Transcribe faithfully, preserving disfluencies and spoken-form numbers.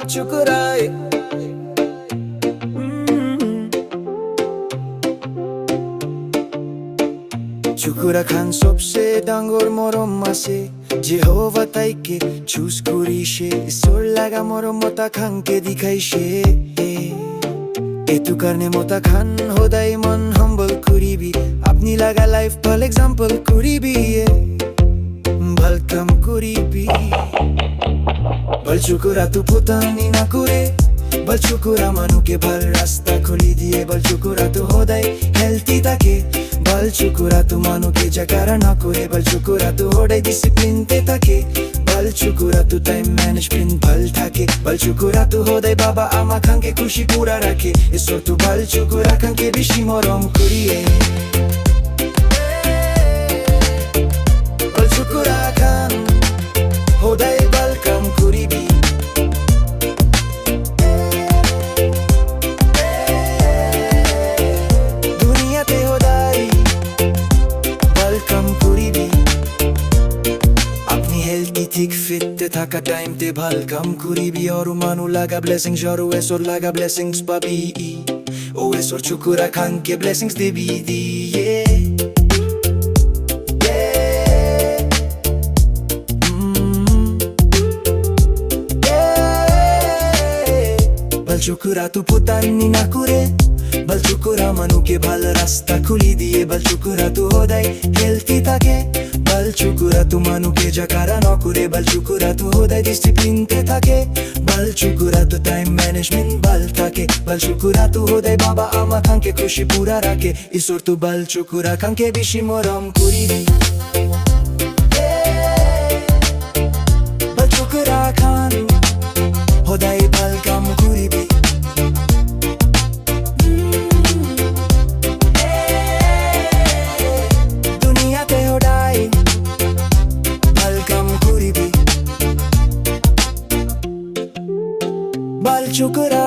Chukura, eh. Mm. Chukura khan sobse dangor morom ase. Jehovah taike choose kurishe, isor laga morom mota khan ke dikhaishe. Etu karne mota khan hodai mon humble kuribi, apni laga life bhal example kuribi, eh. Bhal kam kuribi. Bhal chukura tu putani nakure. Bhal chukura manu ke bhal rasta khuli diye. Bhal chukura tu hodai healthy thake. Bhal chukura tu manu ke jhagara nakure. Bhal chukura tu hodai discipline te thake. Bhal chukura tu time management bhal thake. Bhal chukura tu hodai baba ama khan ke khushi pura rakhe. Isor tu bhal chukura khan ke bishi morom kuriye. Bhal chukura khan hodai bhal kam kuribi. Duniya te hodai bhal kam kuribi. Apni health ki thik fit te thaka time te bhal kam kuribi. Aru manu laga blessings, aru isor laga blessings pabi. O isor chukura khan ke blessings debi diye. Yeah. Mm. Yeah. Bhal chukura tu putani nakure. Bhal chukura manu ke bhal rasta khuli diye. Bhal chukura tu hodai healthy thake. Bhal chukura tu manu ke jhagara nakure. Bhal chukura tu hodai discipline te thake. Bhal chukura tu time management bhal thake. Bhal chukura tu hodai baba ama khan ke khushi pura rakhe. Isor tu bhal chukura khan ke bishi morom kuribi. Yeah. Bhal chukura khan hodai bhal kam kuribi. Mm. Yeah. Duniya te hodai bhal kam kuribi. Bhal chukura